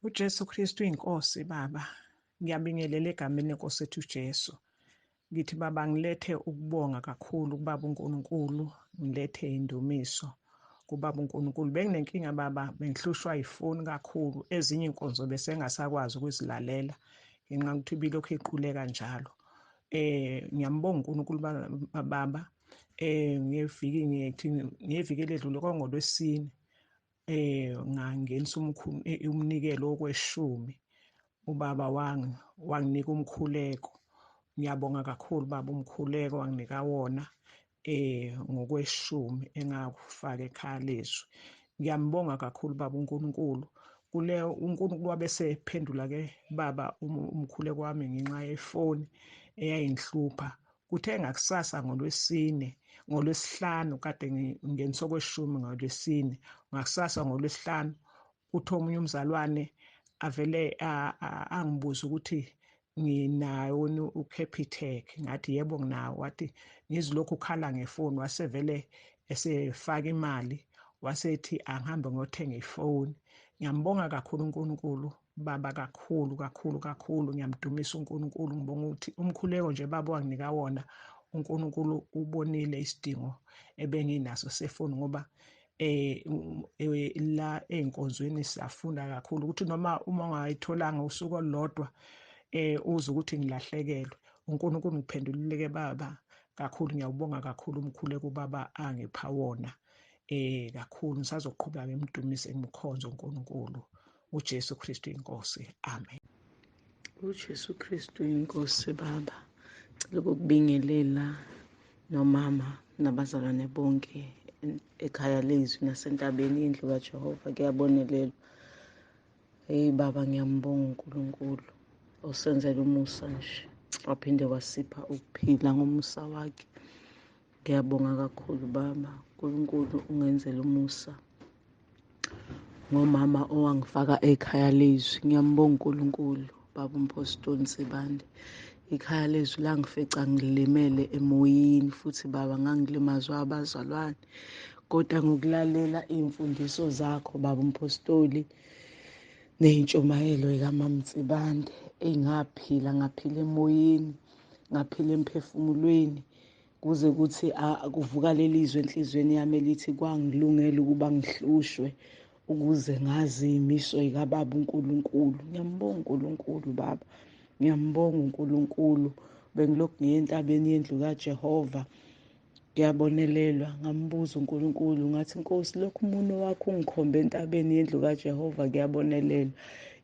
UJesu Kristu inkosi baba. Ngiyabingelela egameni lenkosi ethu uJesu. Ngithi baba ngilethe ukubonga kakhulu kubaba uNkulunkulu, ngilethe indumiso kubaba uNkulunkulu. Benginenkinga baba, bengihlushwa ifoni kakhulu, ezinye inkonzo bese ngasakwazi ukuzilalela ngenxa yokuthi bilokhu iquleka njalo. Ngiyambonga uNkulunkulu baba. Ngeviki ngithi ngeviki eledlule kwangolwesine ngangenisa umnikelo okweshumi. Ubaba wanginika umkhuleko. Ngiyabonga kakhulu baba, umkhuleko wanginika wona ngokweshumi engakufaka ekhaya lezwi. Ngiyambonga kakhulu baba uNkulunkulu. Kule uNkulunkulu wabe sephendula ke baba umkhuleko wami ngenxa yefoni eyayingihlupha. Kuthe ngakusasa ngolwesine, ngolwesihlanu kade ngingenisa okweshumi ngolwesine, ngakusasa ngolwesihlanu uthi omunye umzalwane avele angibuze ukuthi nginayo uCapitec. Ngathi yebo nginawo. Wathi ngizilokhu ukhala ngefoni, wasevele esefaka imali, wasethi angihambe ngiyothenga ifoni. Ngiyambonga kakhulu uNkulunkulu baba, kakhulu kakhulu kakhulu. Ngiyamdumisa uNkulunkulu, ngibonga ukuthi umkhuleko nje baba wanginika wona uNkulunkulu ubonile isidingo ebenginaso sefoni, ngoba la einkonzweni siyafunda kakhulu ukuthi noma uma ungayitholanga usuku olulodwa uze ukuthi ngilahlekelwe. uNkulunkulu ngiphendulile baba kakhulu. Ngiyawubonga kakhulu umkhuleko baba angipha wona kakhulu. Ngisazoqhubeka ngimdumise ngimkhonze uNkulunkulu uJesu Kristu inkosi. Amen. UJesu Kristu inkosi baba. Cela ukubingelela nomama nabazalwane bonke ekhaya lezwi nasentabeni indlu kaJehova kuyabonelelwa. Hey baba, ngiyambonga uNkulunkulu osenzela umusa nje, waphinde wasipha ukuphila ngomusa wakhe. Ngiyabonga kakhulu baba, uNkulunkulu ungenzela umusa ngomama owangifaka ekhaya lezwi. Ngiyambonga uNkulunkulu baba uMpostoli Nsibande. Ikhaya lezwi langifica ngilimele emoyeni, futhi baba ngangilimazwa abazalwane, kodwa ngokulalela iy'mfundiso zakho baba uMpostoli ney'ntshumayelo zikaMama Nsibande, engaphila ngaphila emoyeni, ngaphila emphefumulweni, kuze kuthi kuvuka lelizwe enhliziyweni yami elithi kwangilungela ukuba ngihlushwe ukuze ngazi imiso yikababa uNkulunkulu. Ngiyambonga uNkulunkulu baba, ngiyambonga uNkulunkulu. Bengilokhu ngiye entabeni yendlu kaJehova, ngiyabonelelwa. Ngambuza uNkulunkulu ngathi, Nkosi, lokhu umunwe wakho ungikhombe entabeni yendlu kaJehova kuyabonelelwa,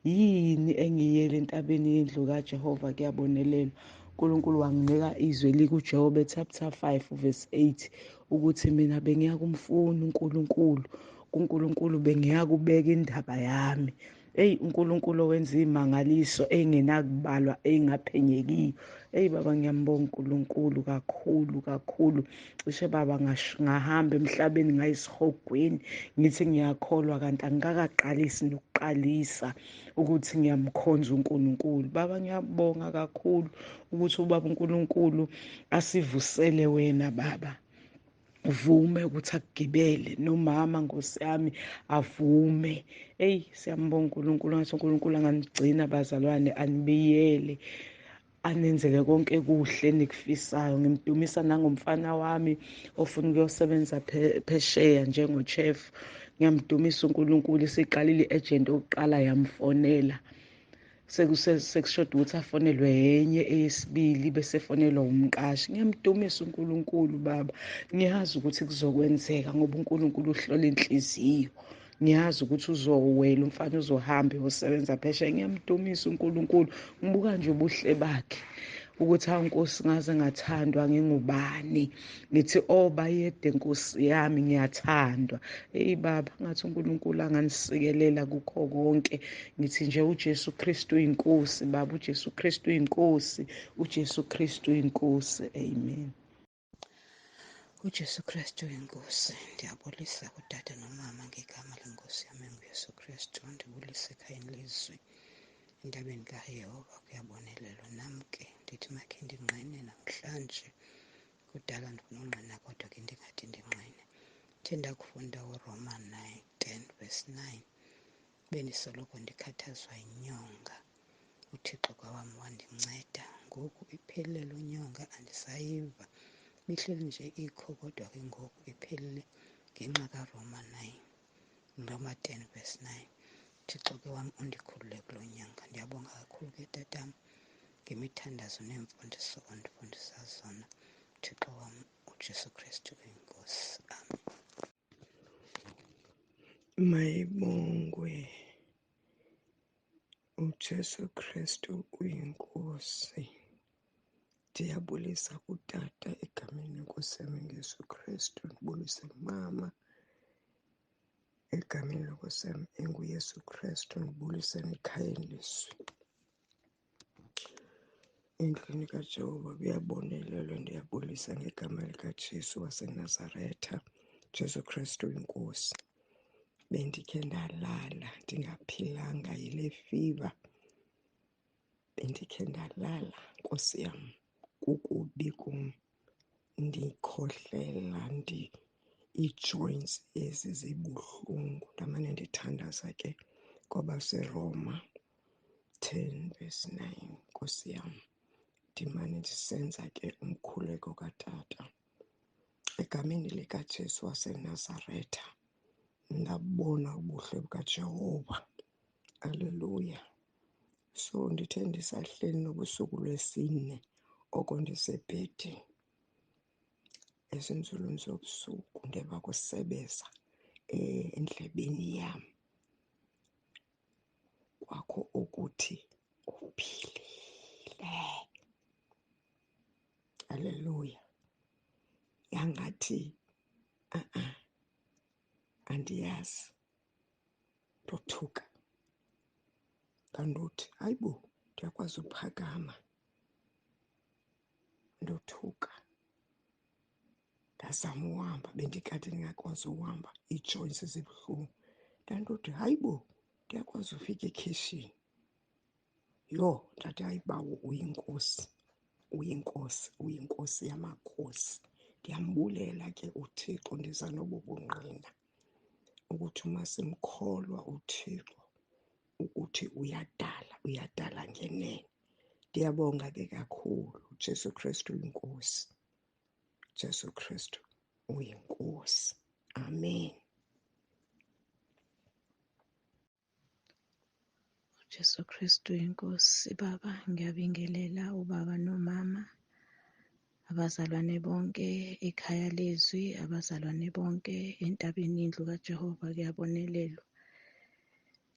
yini engiyele entabeni yendlu kaJehova kuyabonelelwa? uNkulunkulu wanginika izwi likuJobe chapter 5 verse 8 ukuthi mina bengiyakumfuna uNkulunkulu, kuNkulunkulu bengiyakubeka indaba yami. Hey, uNkulunkulu owenza imangaliso engenakubalwa engaphenyekiyo. Hey baba, ngiyambonga uNkulunkulu kakhulu kakhulu. Cishe baba ngahamba emhlabeni ngayisihogweni, ngithi ngiyakholwa kanti angikakaqalisi nokuqalisa ukuthi ngiyamkhonza uNkulunkulu. Baba ngiyabonga kakhulu ukuthi ubaba uNkulunkulu asivusele wena baba, uvume ukuthi akugibele nomama Nkosi yami avume. Hey, siyambonga uNkulunkulu, ngathi uNkulunkulu anganigcina bazalwane, anibiyele, anenzele konke kuhle enikufisayo. Ngimdumisa nangomfana wami ofuna ukuyosebenza phesheya njengo-chef. Ngiyamdumisa uNkulunkulu, isiqalile i-agent yokuqala yamfonela, sekushoda ukuthi afonelwe enye eyesibili bese efonelwa umqashi. Ngiyamdumisa uNkulunkulu baba, ngiyazi ukuthi kuzokwenzeka ngoba uNkulunkulu uhlola inhliziyo. Ngiyazi ukuthi uzowela umfana, uzohamba uyosebenza phesheya. Ngiyamdumisa uNkulunkulu, ngibuka nje ubuhle bakhe ukuthi hawu Nkosi, ngaze ngathandwa ngingubani. Ngithi oh bayede Nkosi yami, ngiyathandwa. Hey baba, ngathi uNkulunkulu anganisikelela kukho konke. Ngithi nje uJesu Kristu uyinkosi baba, uJesu Kristu uyinkosi, uJesu Kristu uyinkosi. Amen. uJesu Kristu uyinkosi. Ndiyabulisa kudade nomama ngegama lenkosi yami enguYesu Kristu. Ndibulise ekhayeni lezwi entabeni kaYehova kuyabonelelwa. Nam ke ndithi makhe ndingqine namhlanje. Kudala ndifuna ungqina kodwa ke ndingathi ndingqine. Ndithe ndakufunda uRoma 9:10 verse 9 Bendisoloko ndikhathazwa yinyonga. UThixo kwawam wandinceda. Ngoku iphelile loo nyonga, andisayiva. Ibihleli nje ikho kodwa ke ngoku iphelile ngenxa kaRoma 9, Roma 10 verse 9. UThixo ke wam undikhulule kuloo nyanga. Ndiyabonga kakhulu ke tatam ngemithandazo neemfundiso ondifundisa zona. UThixo wam uJesu Kristu uyinkosi. Amen. Mayibongwe uJesu Kristu uyinkosi. Ndiyabulisa kutata egameni lenkosi yam enguYesu Kristu, ndibulise kumama egameni lenkosi yam enguYesu Kristu, ndibulise nekhayeni lezwi. Endlwini kaJehova kuyabonelelwa, ndiyabulisa ngegama likaJesu waseNazaretha, Jesu Kristu inkosi. Bendikhe ndalala ndingaphilanga yile fiva, bendikhe ndalala nkosi yam, kukubi kum, ndikhohlela, ii-joints ezi zibuhlungu. Ndamane ndithandaza ke kwabaseRoma 10 verse 9, nkosi yam. Ndimane ndisenza ke umkhuleko katata egameni likaJesu waseNazaretha. Ndabona ubuhle bukaJehova, aleluya. So ndithe ndisahleli nobusuku lwesine oko ndisebhedini ezinzulwini zobusuku, ndeva kusebeza endlebeni yam, kwakho ukuthi uphilile, aleluya. Yangathi a-a andiyazi, ndothuka ndandothi hayibo, ndiyakwazi uphakama. Ndothuka ndazama uhamba, bendikade ndingakwazi uhamba, ii-joints zibuhlungu. Ndandothi hayibo, ndiyakwazi ufika ekhishini. Yho, ndathi hayi bawo uyinkosi, uyinkosi, uyinkosi yamakhosi. Ndiyambulela ke uThixo, ndiza nobu bungqina ukuthi uma simkholwa uThixo ukuthi uyadala, uyadala ngenene. Ndiyabonga ke kakhulu, Jesu Kristu uyinkosi, Jesu Kristu uyinkosi. Amen. Jesu Kristu inkosi. Baba, ngiyabingelela ubaba nomama, abazalwane bonke ekhaya lezwi, abazalwane bonke entabeni indlu kaJehova kuyabonelelwa.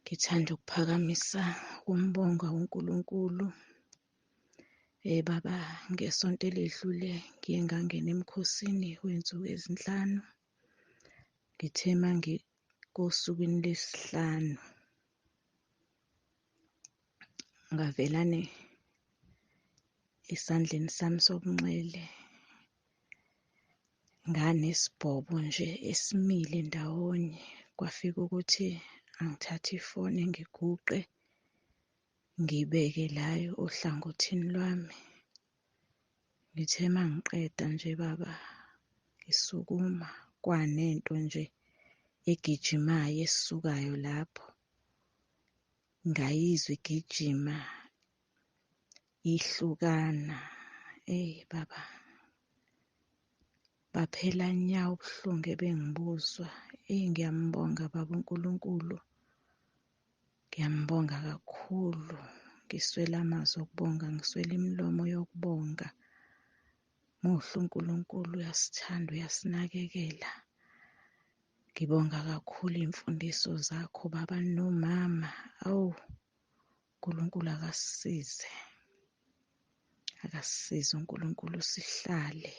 Ngithanda ukuphakamisa ukumbonga uNkulunkulu. Baba, ngesonto eledlule ngiye ngangena emkhosini wensuku ezinhlanu. Ngithe mangikosukwini lesihlanu ngavelane esandleni sami sobunxele nganesibhobo nje esimile ndawonye. Kwafika ukuthi angithathe ifoni ngiguqe ngibeke layo ohlangothini lwami. Ngithe mangiqeda nje baba ngisukuma, kwanento nje egijimayo esisukayo lapho, ngayizwa igijima ihlukana. Eyi baba, baphela nya ubuhlungu ebengibuzwa. Eyi, ngiyambonga baba uNkulunkulu, ngiyambonga kakhulu. Ngiswele amazwi okubonga, ngiswele imilomo yokubonga. Muhle uNkulunkulu, uyasithanda, uyasinakekela. Ngibonga kakhulu iy'mfundiso zakho baba nomama. Awu, uNkulunkulu akasisize, akasisize uNkulunkulu, sihlale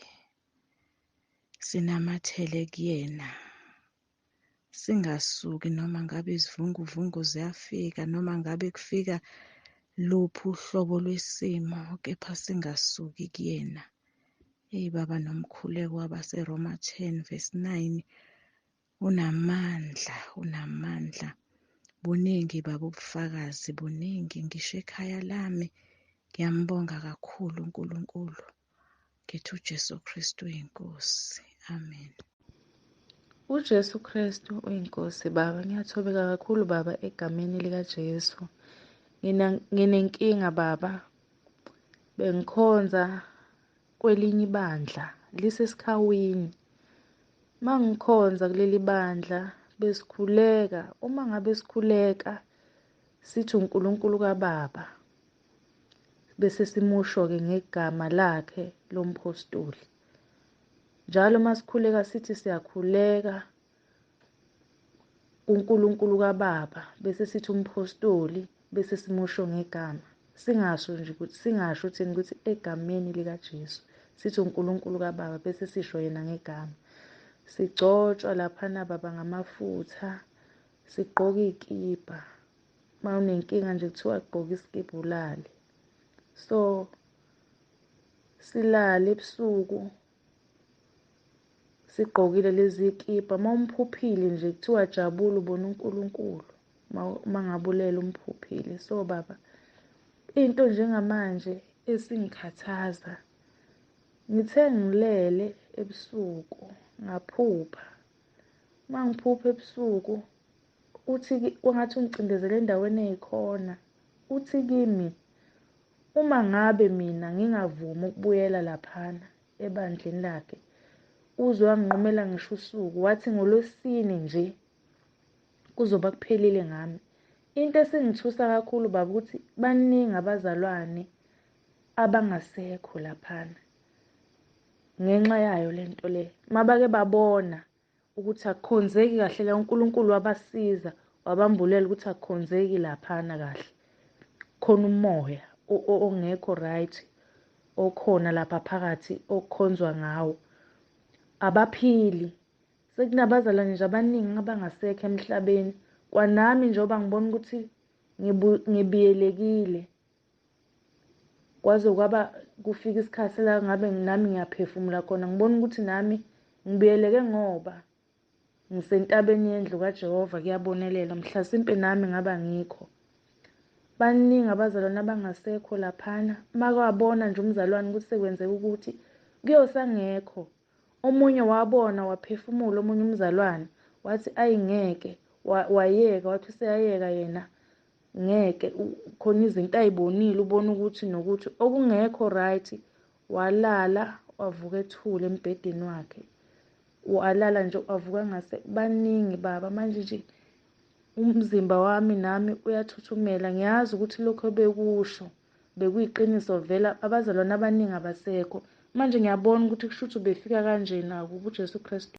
sinamathele kuyena, singasuki noma ngabe izivunguvungu ziyafika, noma ngabe kufika luphi uhlobo lwesimo, kepha singasuki kuyena. Eyi baba, nomkhuleko wabaseRoma 10 verse 9 unamandla, unamandla. Buningi baba ubufakazi, buningi. Ngisho ekhaya lami ngiyambonga kakhulu uNkulunkulu. Ngithi uJesu Kristu uyinkosi. Amen. UJesu Kristu uyiNkosi Baba. Ngiyathobeka kakhulu Baba egameni likaJesu. Nginenkinga Baba. Bengikhonza kwelinye ibandla lisesikhawini. Mangikhonza kuleli bandla besikhuleka, uma ngabe sikhuleka sithi uNkulunkulu kaBaba, bese simusho-ke ngegama lakhe lomphostoli. Njalo masikhuleka sithi siyakhuleka kuNkulunkulu kaBaba, bese sithi umphostoli, bese simusho ngegama. Singasho nje ukuthi singasho thina ukuthi egameni likaJesu, sithi uNkulunkulu kaBaba bese sisho yena ngegama. Sigcotshwa laphana Baba ngamafutha, sigqoke iy'kibha. Uma unenkinga nje kuthiwa gqoka isikibha ulale. So silale ebusuku sigqokile lezi kibha. Uma umphuphile nje kuthiwa jabula ubona uNkulunkulu uma ngabe ulele umphuphile. So Baba, into njengamanje esingikhathaza, ngithe ngilele ebusuku ngaphupha. Uma ngiphupha ebusuku uthi kwangathi ungicindezele endaweni eyikhona, uthi kimi uma ngabe mina ngingavumi ukubuyela laphana ebandleni lakhe, uze wanginqumela ngisho usuku, wathi ngolwesine nje kuzoba kuphelile ngami. Into esingithusa kakhulu Baba ukuthi baningi abazalwane abangasekho laphana ngenxa yayo lento le. Mabake babona ukuthi akukhonzeki kahle la, uNkulunkulu wabasiza wabambulela ukuthi akukhonzeki laphana kahle, khona umoya ongekho right okhona lapha phakathi okukhonzwa ngawo. Abaphili, sekunabazalwane nje abaningi abangasekho emhlabeni. Kwanami njengoba ngibona ukuthi ngibiyelekile, kwaze kwaba kufika isikhathi la ngabe nami ngiyaphefumula khona, ngibona ukuthi nami ngibiyeleke ngoba ngisentabeni yendlu kaJehova, kuyabonelela. Mhlasimpe nami ngaba ngikho. Baningi abazalwane abangasekho laphana. Makwabona nje umzalwane ukuthi sekwenzeka ukuthi kuyosangekho. Omunye wabona waphefumula, omunye umzalwane wathi ayingeke, wayeka, wathi useyayeka yena ngeke, khona izinto ayibonile, ubona ukuthi nokuthi okungekho right. Walala wavuka ethule embhedeni wakhe, walala nje wavuka ngase. Baningi Baba, manje nje umzimba wami nami uyathuthumela. Ngiyazi ukuthi lokho bekusho bekuyiqiniso vela, abazalwane abaningi abasekho. Manje ngiyabona ukuthi kusho ukuthi ubefika kanje nako kuJesu Kristu.